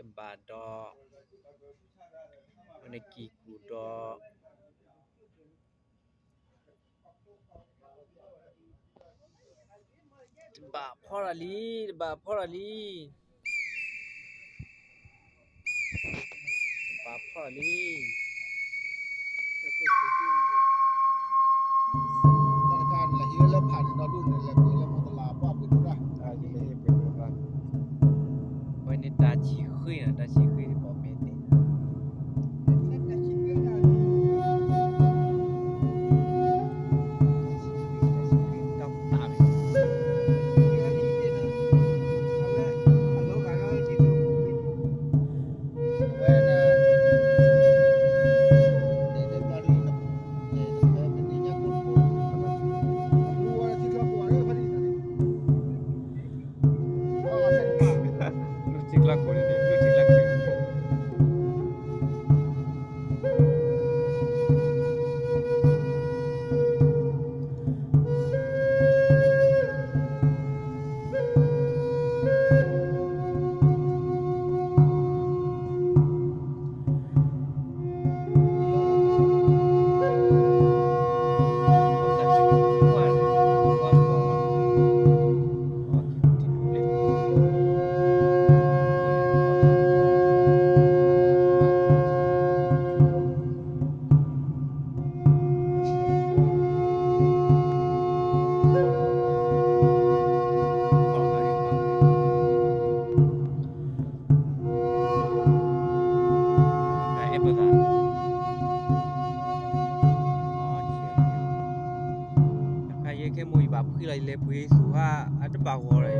တဘၣ်ဒီး, ဝဲန့ၣ်ကံၢ်ကူၣ်ဒီး, တဘၣ်ဖီၣ်ရၤလံ, တဘၣ်ဖီၣ်ရၤလံ, တဘၣ်ဖီၣ်ရၤလံ. တၢ်တခါန့ၣ် လဲၤဟံးလၢဖးန့ၣ်ဒီဒူၣ်န့ၣ် လဲၤပှ့ၤလၢမတလၤပှၢ်ပှ့ၤဒိၣ်တၢ်, ဝဲန့ၣ်တၢ်ဆံဃ့နီၤ, တၢ်ဆံဃ့န့ၣ် ဘီမ့ၢ်သ့ၣ် တၢ်ဆံဃ့, တၢ်ဆံဃ့, တၢ်ဆံဃ့, တၢ်ဆံဃ့, တခါယဲခဲမိၣ်ယဘၣ်ဖှံလီၤ ယလဲၤပှ့ၤသူၣ်ဟါ အတဘၣ်ဂီၤလီၤ,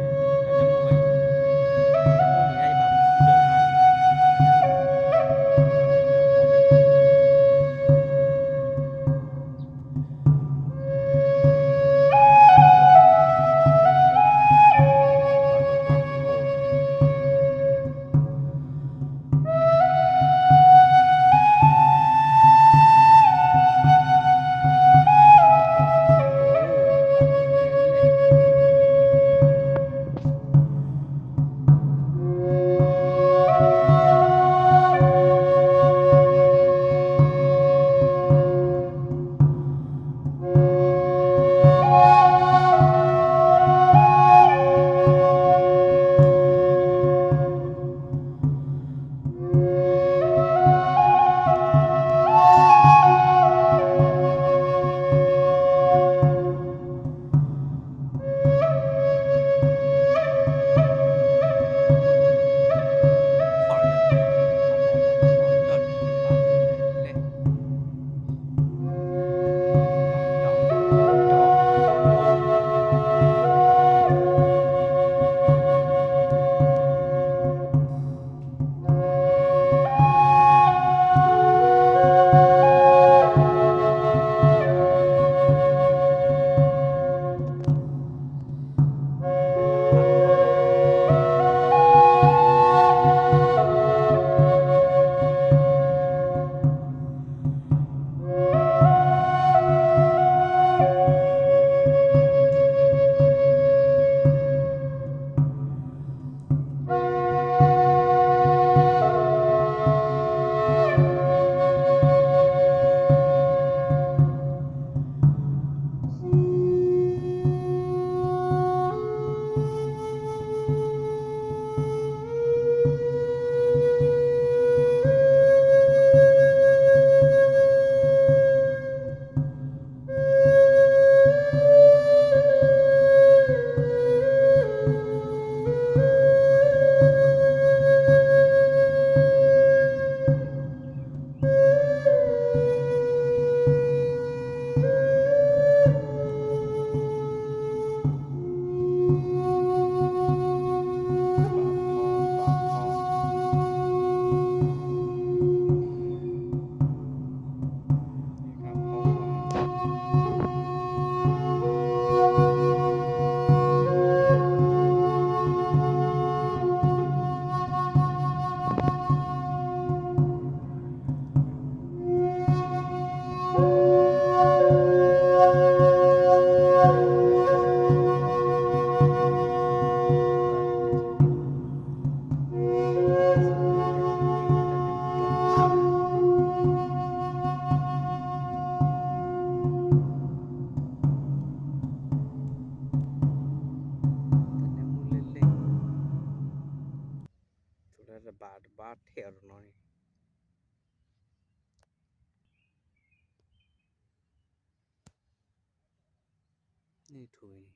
န့ၣ်ထူၣ်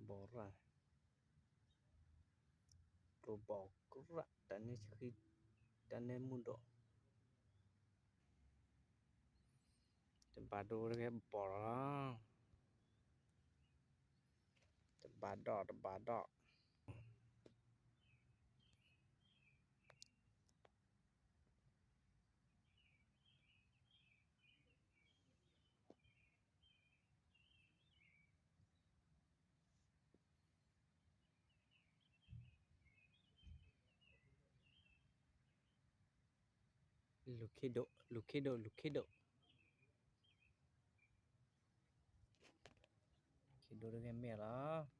ဝဲန့ၣ် ကဘီရၣ်, ကဘီကရၣ်, တၢ်န့ၣ်ဆှံ, တၢ်န့ၣ်မုၢ်ဒိၣ်, တဘၣ်ဒိတဂ့ၤဘီၣ်လီၤ, တဘၣ်ဒီး တဘၣ်ဒီး လူၤခ့ဒိၣ်, လူၤခ့ဒိၣ်, လူၤခ့ဒိၣ်, ခ့ဒိၣ်တဂ့ၤမ့ၢ်လီၤ.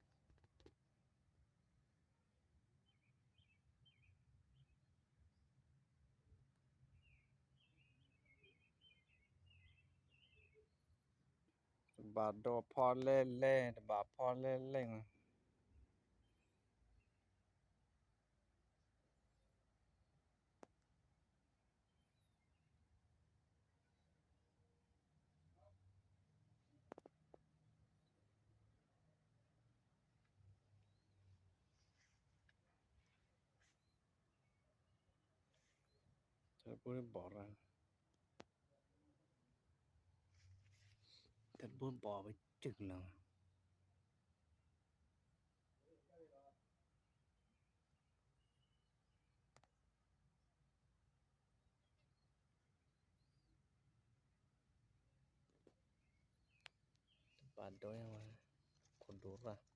တဘၣ်ဒီးဖီလဲၣ်လဲၣ်, တဘၣ်ဖီလဲၣ်လဲၣ်န့ၣ် တၢ်တဘိဘီၣ်ရၣ်, တၢ်တဘိဘီၣ်ဝဲတုၤလီၤ. တဘၣ်ဒီးဝဲ, ခိၣ်ဒိၣ်ရၣ်, တဘၣ်ဒီး ဘၣ်ဒ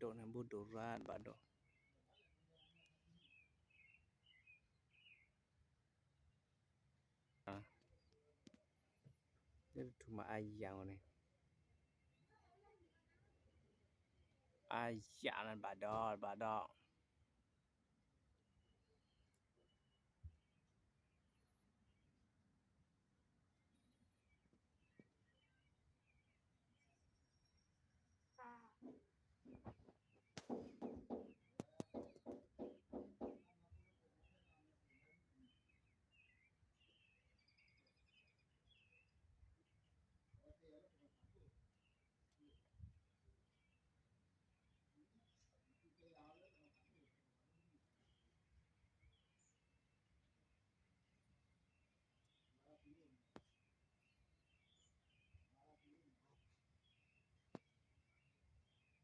ိၣ်န့ၣ် ဘိၣ်ဒိၣ်ရၣ်ဘၣ်ဒိၣ်, လၢတထူၣ်မးအါယၤအီၤန့ၣ်, အါယၤန့ၣ်ဘၣ်ဒီး ဘၣ်ဒီး တဘၣ်ဒီး တဘၣ်ဒီး,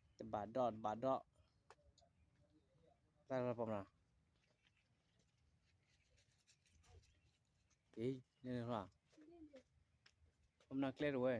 တၢ်လၢပှၤမနုၤ, အံၤ, ပှၤမနုၤကျဲတဝဲ